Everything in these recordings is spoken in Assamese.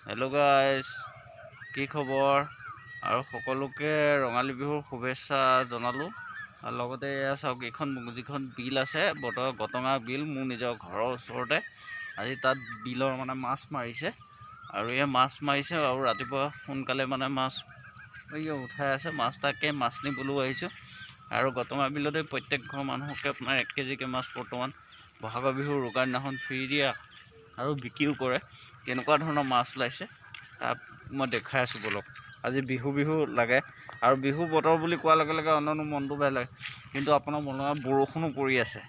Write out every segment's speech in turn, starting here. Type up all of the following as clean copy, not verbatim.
হেল্ল' গাইজ, কি খবৰ? আৰু সকলোকে ৰঙালী বিহুৰ শুভেচ্ছা জনালোঁ। আৰু লগতে এয়া চাওক, এইখন যিখন বিল আছে, বতৰ গটঙা বিল, মোৰ নিজৰ ঘৰৰ ওচৰতে। আজি তাত বিলৰ মানে মাছ মাৰিছে আৰু এয়া মাছ মাৰিছে আৰু ৰাতিপুৱা সোনকালে মানে মাছ এই উঠাই আছে মাছ, তাকে মাছ নিবলৈও আহিছোঁ। আৰু গটঙা বিলতে প্ৰত্যেক ঘৰ মানুহকে আপোনাৰ 1 কেজিকৈ মাছ বৰ্তমান বহাগৰ বিহুৰ উৰুকাৰ দিনাখন ফ্ৰী দিয়া আৰু বিক্ৰীও কৰে। কেনেকুৱা ধৰণৰ মাছ ওলাইছে তাক মই দেখাই আছোঁ ব'লক। আজি বিহু বিহু লাগে আৰু বিহু বতৰ বুলি কোৱাৰ লগে লগে অন্যনো মনটো বেয়া লাগে, কিন্তু আপোনাৰ মনত বৰষুণো পৰি আছে,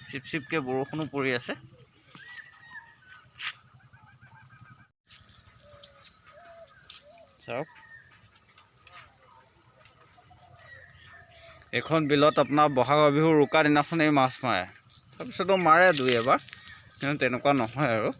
চিপ চিপকৈ বৰষুণো পৰি আছে। চাওক, এইখন বিলত আপোনাৰ বহাগৰ বিহুৰ উৰুকা দিনাখনেই মাছ মাৰে, তাৰপিছতো মাৰে দুই এবাৰ, কিন্তু তেনেকুৱা নহয় আৰু।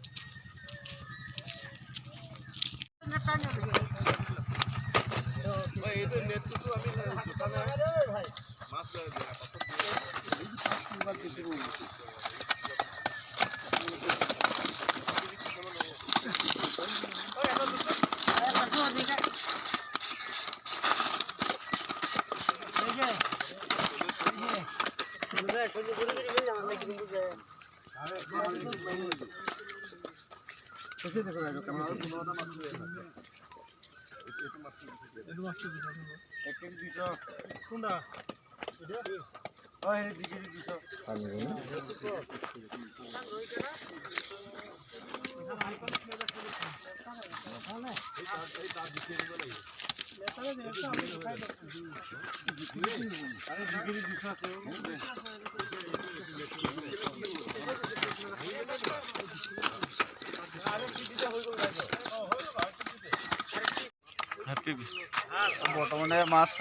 বৰ্তমানে মাছ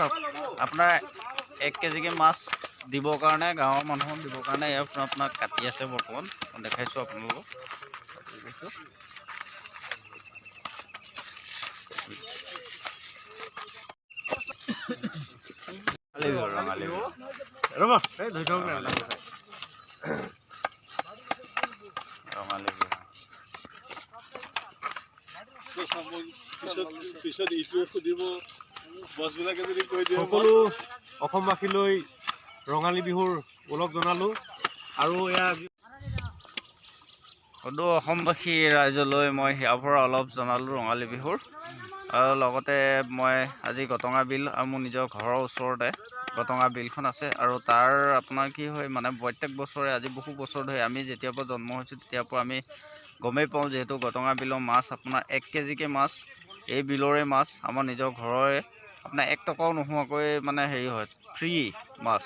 আপোনাৰ 1 কেজিকৈ মাছ দিবৰ কাৰণে, গাঁৱৰ মানুহক দিবৰ কাৰণে আপোনাক কাটি আছে বৰ্তমান, মই দেখাইছোঁ আপোনালোকক। ৰঙালী বিহু সকলো অসমবাসীলৈ ৰঙালী বিহুৰ ওলগ জনালোঁ। আৰু এয়া সদৌ অসমবাসী ৰাইজলৈ মই সেয়াৰ পৰা অলপ জনালোঁ ৰঙালী বিহুৰ। আৰু লগতে মই আজি গটঙা বিল আৰু মোৰ নিজৰ ঘৰৰ ওচৰতে গটঙা বিলখন আছে। আৰু তাৰ আপোনাৰ কি হয় মানে প্ৰত্যেক বছৰে আজি বহু বছৰ ধৰি আমি যেতিয়াৰ পৰা জন্ম হৈছোঁ তেতিয়াৰ পৰা আমি গমেই পাওঁ, যিহেতু গটঙা বিলৰ মাছ আপোনাৰ 1 কেজিকৈ মাছ, এই বিলৰে মাছ, আমাৰ নিজৰ ঘৰৰে, আপোনাৰ 1 টকাও নোহোৱাকৈ মানে হেৰি হয়, ফ্ৰী মাছ।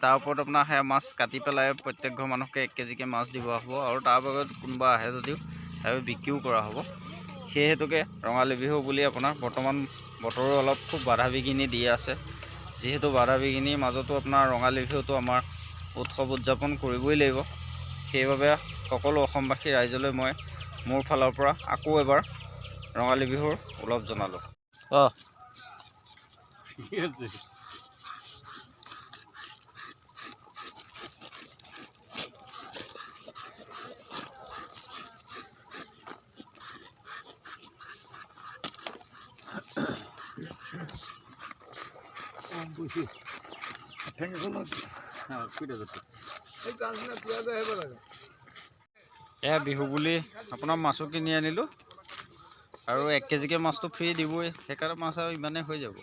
তাৰ ওপৰত আপোনাৰ সেয়া মাছ কাটি পেলাই প্ৰত্যেক ঘৰ মানুহকে 1 কেজিকৈ মাছ দিব হ'ব আৰু তাৰ বাবদ কোনোবা আহে যদিও তাৰ বিক্ৰীও কৰা হ'ব। সেই হেতুকে ৰঙালী বিহু বুলি আপোনাৰ বৰ্তমান বতৰো অলপ খুব বাধা বিঘিনি দি আছে, যিহেতু বাধা বিঘিনিৰ মাজতো আপোনাৰ ৰঙালী বিহুটো আমাৰ উৎসৱ উদযাপন কৰিবই লাগিব। সেইবাবে সকলো অসমবাসী ৰাইজলৈ মই মোৰ ফালৰ পৰা আকৌ এবাৰ ৰঙালী বিহুৰ ওলগ জনালোঁ। ঠিক আছে। এয়া বিহু বুলি আপোনাৰ মাছো কিনি আনিলোঁ আৰু 1 কেজিকৈ মাছটো ফ্ৰী দিবই, সেইকাৰণে মাছ আৰু ইমানেই হৈ যাব।